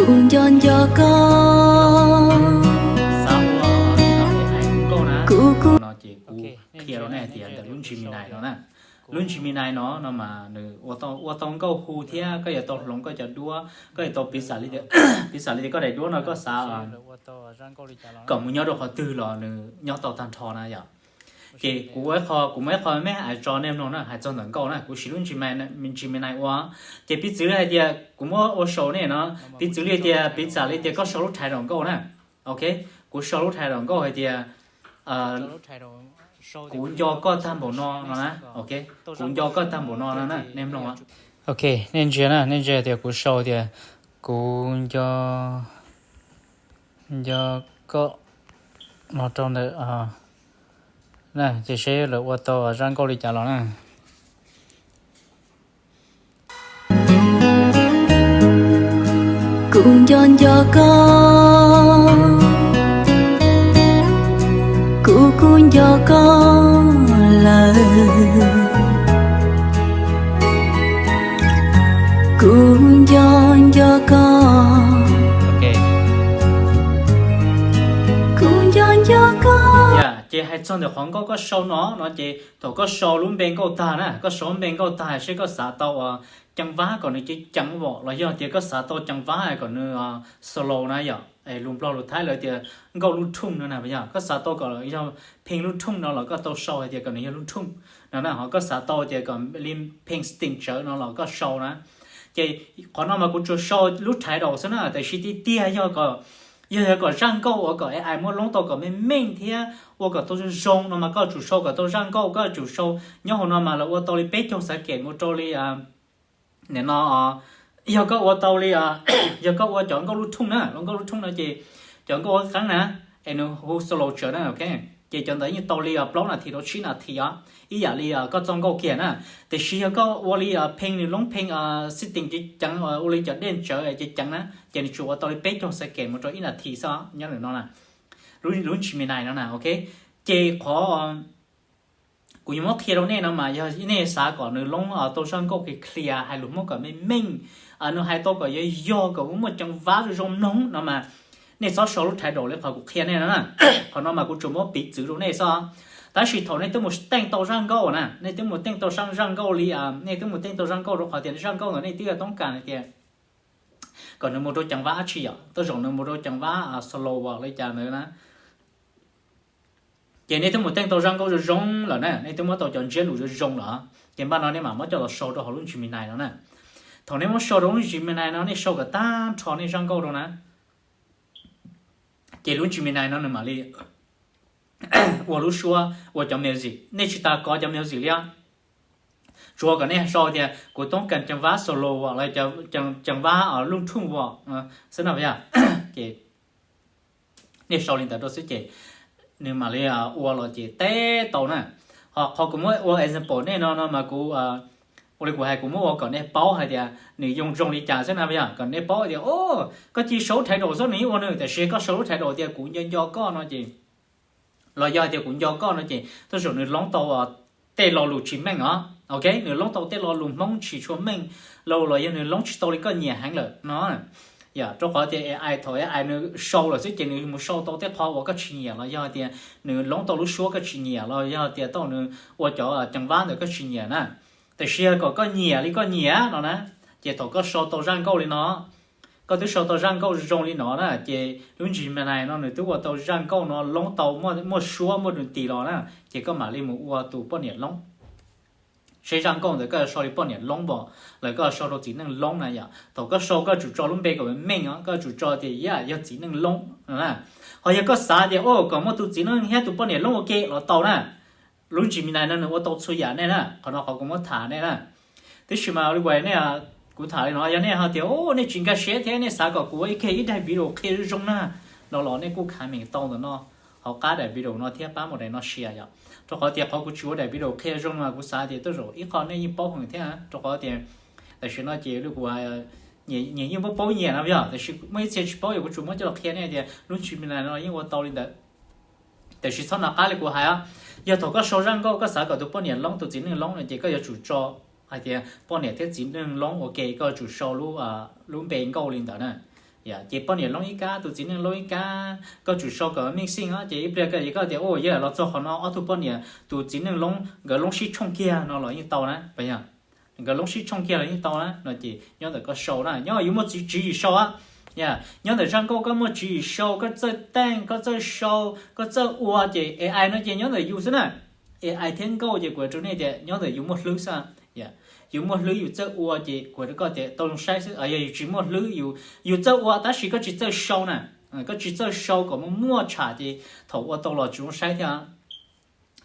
Kuv nco nco koj, kuv kuj no ces kuv qhia rau nej tias ntawm lub Gemini no na, lub Gemini no no mas nws ua tau nkauj hu thiab koj yuav tau hloov koj cov duab, koj yuav tau piv xam li tias, piv xam li tias koj daim duab no koj xav kom mus nyob rau qhov twg los nws nyob tau tag nrho na yom. Ces kuv ua ib qho, kuv muaj ib qho me me hais tso nej mloog na, hais txog ntawm nkauj na, kuv siv lub Gemini ua. Ces piv txwv li hais tias kuv muab ua saum nej no, piv txwv li tias piv xam li tias koj sau lub title nkauj na. Ok, kuv sau lub title nkauj hais tias kuv nco koj tag npaum no no na. Ok, kuv nco koj tag npaum no no na, nej mloog. Ok, nej ntsia na, nej ntsia tias kuv sau tias kuv nco, nco koj no rau ntawm na, ces seb lawv ua tau zaj nkauj li cas los na. Kuv nco nco koj, kuv kuj nco koj lawm, kuv nco nco koj, kuv nco nco koj. Ces hais txog ntawm qhov nkauj koj sau no no ces thaum koj sau lub npe nkauj tag na, koj sau lub npe nkauj tag seb koj xav tau ceev vab kom nws ceev ceev vom los yog tias koj xav tau ceev vab kom nws slow na yom, lus Nplog lus Thaib lawv tias nkauj lub thooj no na yom, koj xav tau kom yog pheej lub thooj no los koj tau sau hais tias kom nws yog lub thooj no na, ho koj xav tau tias kom li pheej setting tsawv no los koj sau na. Ces qhov no mas kuv tsuas sau lub title xwb na, tiam sis tiag tiag yog, yog yog kom zaj nkauj uas kom A I muab loob tau kom meej meej thiab ua kom tau zoo zoo no mas koj tsum sau kom tau zaj nkauj, koj tsum sau, nyob hauv no mas lawv ua tau li peb caug xav kem mus rau li nim no, yog koj ua tau li, yog koj ua cov nkauj lub thooj na, nkauj lub thooj no ces cov nkauj qeeb na, es nws hu slow tsawv na, ok, ces cov ntawd yeej tau li plaub nas this rau tsib nas this os, ib yam li koj txoj nkauj kiag na. Tiam sis yog koj ua li pheej nws loob pheej setting ceev ceev, ua li cov dej tsawv ceev ceev na, ces nws tsuas ua tau li peb caug xav kem mus rau ib nas this xwb nyob ntawm no na, lub Gemini no na, ok. Ces qhov kuv yuav muab qhia rau nej no mas yog nej xav kom nws loob tau zaj nkauj clear clear, hais lus Hmoob kom meej meej, nws hais tau kom yog yog kom muaj ceev vab zoo zoo mloog no mas nej txhob sau lub title li qhov kuv qhia nej no na. Qhov no mas kuv tsuas muab piv txwv rau nej xwb. Tab sis thaum nej twb mus teej tau zaj nkauj na, nej twb mus teej tau zaj nkauj li, nej twb mus teej tau zaj nkauj rau qhov tias zaj nkauj ntawd nej twb yuav toob kas hais tias kom nws mus rau ceev vab dab tsi yom, tej zaum nws mus rau ceev vab slow li cas ntawd na. Ces nej twb mus teej tau zaj nkauj zoo zoo lawm na, nej twb muab tau cov ntsiab lus zoo zoo lawm, ces npaj no nej mam muab coj los sau rau hauv lub Gemini no na. Thaum nej muab sau rau lub Gemini no nej sau kom tag nrho nej zaj nkauj rau na, ces lub Gemini no nws mam li ua lub suab ua cov music, nej tsis tas kov cov music li os. Tsuas kom nej sau tias kuv toob kas ceev vab solo los ceev vab lub thooj xwb no yog, ces nej sau li ntawd rau xwb ces nws mam li ua los ces teb tau na. Ho qhov kuv muab ua example nej no no mas kuv ua li kuv hais, kuv muab ua kom nej paub hais tias nws yoo zoo li cas xwb na yog, kom nej paub tias o, koj cia sau title xwb nws yeej ua nws, tiam sis koj sau lub title tias kuv nco nco koj no ces, los yog tias kuv nco koj no ces tej zaum nws loob tau tej lo lus tsis meej os, ok, nws loob tau tej lo lus Hmoob tsis tshua meej, los yog nws loob tsis tau li koj nyiam heev lawm no. Yog rau qhov tias A I, thaum A I nws sau lawm xwb ces nws mus sau tau tej qho uas koj tsis nyiam los yog tias nws loob tau lub suab koj tsis nyiam los yog tias tau nws ua cov ceev vab ntawm koj tsis nyiam na. Tiam sis yog kom koj nyiam li koj nyiam no na, ces thaum koj sau tau zaj nkauj li no, koj twb sau tau zaj nkauj zoo li no na, ces lub Gemini no nws twb ua tau zaj nkauj no loob tau muaj suab muaj nws tis los na, ces koj mam li mus ua tus poj niam loob. Seb zaj nkauj ntawd koj sau li poj niam loob npaum, los koj sau rau txiv neej loob na yom. Thaum koj sau koj tsum tso lub npe kom meej os, koj tsum tso tias yog txiv neej loob no na. Ho yog koj xav tias o kom muaj tus txiv neej thiab tus poj niam loob ua ke los tau na. Lub Gemini no nws ua tau txhua yam nej na, qhov no qhov kuv muab tham nej na. Tab sis mas li uas nej, kuv tham li no yog nej ho tias o nej tsis nkag siab thiab nej xav kom kuv ua ib ke ib daim video qhia zoo zoo na, no los nej kuj comment tau ntawm no hauv qab daim video no thiab pab mus daim no share yom. Rau qhov tias qhov kuv tsis ua daim video qhia zoo no kuv xav tias tej zaum ib qho nej yeej paub heev thiab, rau qhov tias tam sim no ces li kuv nyias yeej paub paub nyias no yog, tiam sis muaj ib txhia tsis paub, yog kuv tsuas muab coj los qhia nej tias lub Gemini no yeej ua tau li ntawd. Tiam sis txhob nco qab li kuv hais, yog thaum koj sau zaj nkauj koj xav kom tus poj niam loob tus txiv neej loob no ces koj yuav tsum tso hais tias poj niam thiab txiv neej loob ua ke, koj yuav tsum sau lub npe nkauj li ntawd na. Ces poj niam loob ib kab, tus txiv neej loob ib kab, koj tsum sau kom meej xij os. Ces ib pliag koj tias, o, yog los txog qhov no ob tug poj niam tus txiv neej loob nkawd loob sib tshooj kiag no los yeej tau na, puas yog? Nkawd loob sib tshooj kiag los yeej tau na no ces nyob ntawm koj sau na, nyob yus muaj tswv yim sau. Nyob ntawm zaj nkauj koj muaj tswv yim sau, koj txawj teej, koj txawj sau, koj txawj ua ces A I no ces nyob ntawm yus xwb na. A I thiab nkauj ces kuv rau nej tias nyob ntawm yus muaj hlwb xwb. Yus muaj hlwb yus txawj ua ces kuv rau koj tias tau zoo saib xwb. Yog yus tsis muaj hlwb, yus txawj ua tab sis koj tsis txawj sau na, koj tsis txawj sau kom muaj muaj tsham ces thaum ua tau los tsis zoo saib thiab.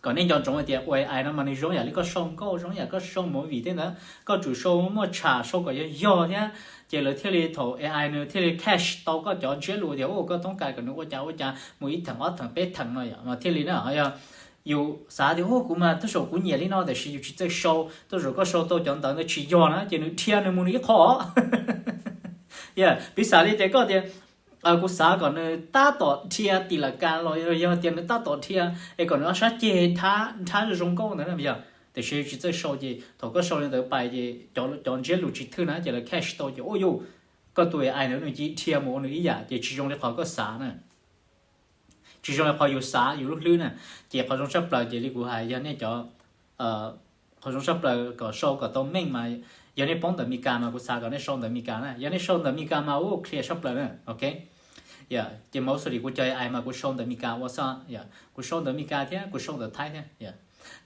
Kom nej nco ntsoov hais tias ua A I no mas nws zoo yam li koj sau nkauj, zoo yam koj sau movie tej ntawd, koj tsum sau muaj tsham, sau kom yog yog thiab. Ces lawv thiaj li thaum A I nws thiaj li catch tau koj cov ntsiab lus tias, o, koj toob kas kom nws ua cas ua cas mus ib theem ob theem peb theem no yom, mas thiaj li na. Yog yus xav tias, o, kuv mas tej zaum kuv nyiam li no, tiam sis yus tsis txawj sau, tej zaum koj sau tau cov ntawv ntawd tsis yog na ces nws dhia nws mus nws ib qho. Yog piv xam li tias koj tias, kuv xav kom nws tab tom dhia tim lawm kas los yog tias nws tab tom dhia es kom nws ob sab ceg nrhab zoo nkauj ntawd na yog, tiam sis yus tsis txawj sau ces thaum koj sau li ntawd pais ces cov ntsiab lus tsis thwj na ces lawv catch tau ces, o, yus, koj tus A I ntawd nws cia li dhia mus ua nws ib yam ces tsis zoo li qhov koj xav na. Tsis zoo li qhov yus xav yus lub hlwb na. Ces qhov zoo tshaj plaws ces li kuv hais yog nej cov, qhov zoo tshaj plaws kom sau kom tau meej mas yog nej paub ntawv Meskas mas kuv xav kom nej sau ntawv Meskas na. Yog nej sau ntawv Meskas mas ua clear tshaj plaws na, ok. Ces mostly kuv cov A I mas kuv sau ntawv Meskas ua xwb, kuv sau ntawv Meskas thiab kuv sau ntawv Thaib thiab.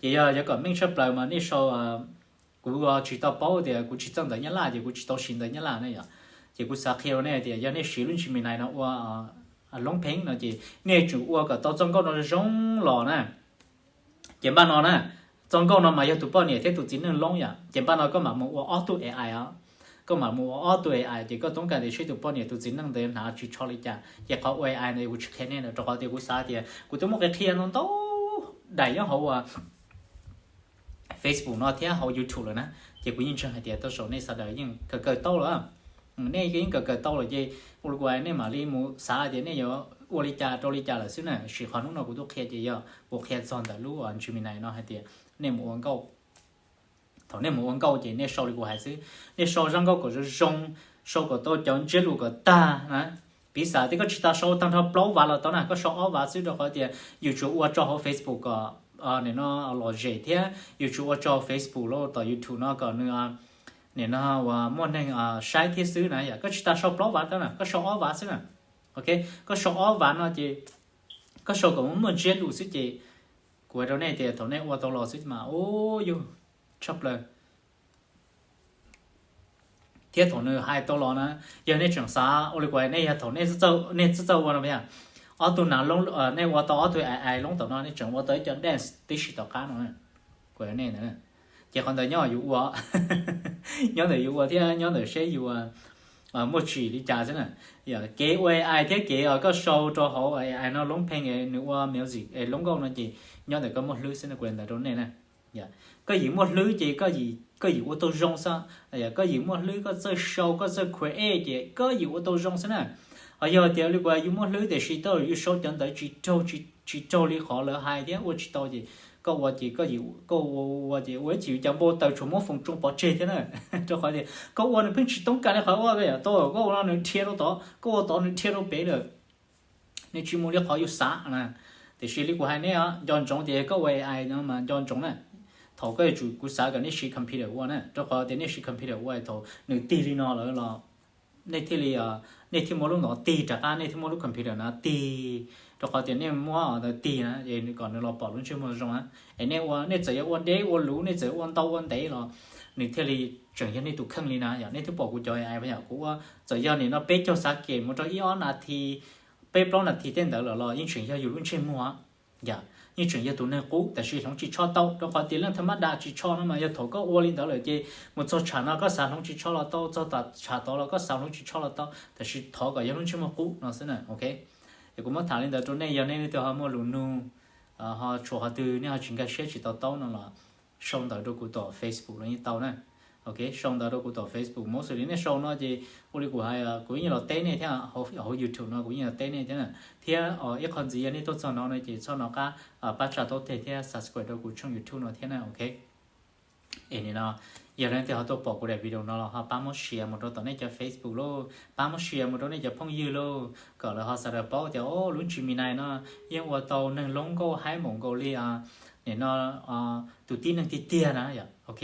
Ces yog yuav kom meej tshaj plaws mas nej sau, kuv tsis tau paub tias kuv tsis txawj ntawv Nyab Laj ces kuv tsis tau siv ntawv Nyab Laj na yom. Ces kuv xav qhia rau nej tias yog nej siv lub Gemini no ua loob pheej no ces nej tsum ua kom tau txoj nkauj no zoo los na. Ces npaj no na, txoj nkauj no mas yog tus poj niam thiab tus txiv neej loob yom, ces npaj no koj mam mus ua ob tug A I os. Koj mam mus ua ob tug A I ces koj toob kas tias seb tus poj niam tus txiv neej ntawd hnav tsis tsho li cas. Ces qhov ua A I ntawd kuv tsis qhia nej lawm rau qhov tias kuv xav tias kuv twb muaj qhia qhia no ntau daim nyob hauv Facebook no thiab hauv YouTube lawm na. Ces kuv yeej ntseeg hais tias tej zaum nej sawv daws yeej kawm kawm tau lawm. Nej yeej kawm kawm tau lawm ces ua li kuv hais nej mam li mus xav tias nej yuav ua li cas rau li cas lawm xwb na. Sis qhov hnub no kuv twb qhia ces yog kuv qhia txog ntawm lub Gemini no hais tias nej mus ua nkauj. Thaum nej mus ua nkauj ces nej sau li kuv hais xwb, nej sau zaj nkauj kom zoo zoo, sau kom tau cov ntsiab lus kom tag na. Piv xam tias koj tsis tas sau tag nrho plaub vav los tau na, koj sau ob vav xwb rau qhov tias yus tsuas ua tso hauv Facebook kom nim no lom zem thiab yus tsuas ua tso hauv Facebook los tom YouTube no kom nws nim no uas muaj neeg saib thiab xwb na yom. Koj tsis tas sau plaub vav tau na, koj sau ob vav xwb na. Ok, koj sau ob vav no ces koj sau kom muaj ntsiab lus xwb ces kuv hais rau nej tias thaum nej ua tau los xwb mas ub yug tshaj plaws. Thiab thaum nws hais tau los na, yog nej tseem xav ua li kuv hais nej yog thaum nej txawj txawj ua no yog ob tug nav loob, nej ua tau ob tug A I loob tom no nej tseem ua tau ib co dance tib si tom qab no kuv hais nej ntawd. Ces qhov ntawd nyob yus ua, nyob ntawm yus ua thiab nyob ntawm seb yus muaj tsim li cas xwb na. Kev ua A I thiab kev koj sau rau hauv A I no loob pheej nws ua music es loob nkauj no ces nyob ntawm koj muaj hlwb xwb no kuv hais ntawd rau nej na. Koj yim muaj hlwb ces koj yim ua tau zoo xwb. Koj yim muaj hlwb koj txawj sau koj txawj create ces koj yim ua tau zoo xwb na. Ho yog tias li kuv yus muaj hlwb tiam sis tej zaum yus sau cov ntawv tsis raug, tsis raug li qhov lawv hais thiab ua tsis tau ces koj ua ces koj yim, koj ua ua ces ua ib chim yus cas npau taws tshuav muab foom tsoo pov tseg thiab na. Rau qhov tias koj ua nws pheej tsis toob kas li qhov ua, koj ua no nws dhia rau tod, koj ua tod nws dhia rau pem lawm. Nws tsis mus li qhov yus xav na. Tiam sis li kuv hais nej nco ntsoov tias koj ua A I no mas nco ntsoov na, thaum koj yuav tsum, kuv xav kom nej siv computer ua na, rau qhov tias nej siv computer ua thaum nws tig li no lawm los nej thiaj li, nej thiaj muab lub ntawd tig rov qab, nej thiaj muab lub computer no tig, rau qhov tias nej muab ntawd tig na es kom nws los pom lub ntsej muag zoo na. Es nej ua, nej txawm yog ua deb ua luv, nej txawm ua ntau ua ntev los nws thiaj li tseem yog nej tus kheej li na. Yog nej twb pom kuv cov A I yom, kuv ua txawm yog nim no peb caug xav kem mus rau ib ob nas this, peb plaub nas this tej ntawd lawm los yeej tseem yog yus lub ntsej muag. Yom, yeej tseem yog tus neeg qub tab sis hloov tsis tsho tau, rau qhov tias leej thab mab das tsis tsho no mas yog thaum koj ua li ntawd lawm ces mus txog tshav no koj xav hloov tsis tsho los tau, txog tshav tod los koj xav hloov tsis tsho los tau, tab sis thov kom yog lub ntsej muag qub no xwb na. Ok, es kuv muab tham li ntawd rau nej, yog nej leej twg ho muaj lus nug, ho tshuav qhov twg nej ho tsis nkag siab tsis to taub no los sau ntawv rau kuv tom Facebook los yeej tau na. Ok, sau ntawv rau kuv tom Facebook, mostly nej sau no ces ua li kuv hais, kuv yeej los teb nej thiab, hauv YouTube no kuv yeej los teb nej thiab na. Thiab ib qho ntxiv yog nej tuaj txog no no ces txhob nco qab pab tsa taub teg thiab subscribe rau kuv channel YouTube no thiab na. Ok, Es nim no yog leej twg ho tuaj pom kuv daim video no los ho pab muab share mus rau tom nej cov Facebook lauj, pab muab share mus rau nej cov phooj ywg lauj, kom lawv ho sawv daws paub tias o lub Gemini no yeej ua tau neeg loob nkauj haib npaum nkaus li nim no tus tib neeg tiag tiag na yom. Ok,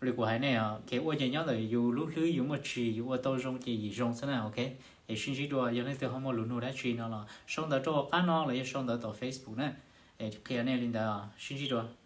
li kuv hais nej, kev ua ces nyob ntawm yus lub hlwb yus muaj tsis yus ua tau zoo ces yim zoo xwb na. Ok, es sib ntsib dua, yog leej twg ho muaj lus nug dab tsi no los sau ntawv rau hauv qab no los yog sau ntawv tom Facebook na. Es qhia nej li ntawd, sib ntsib dua.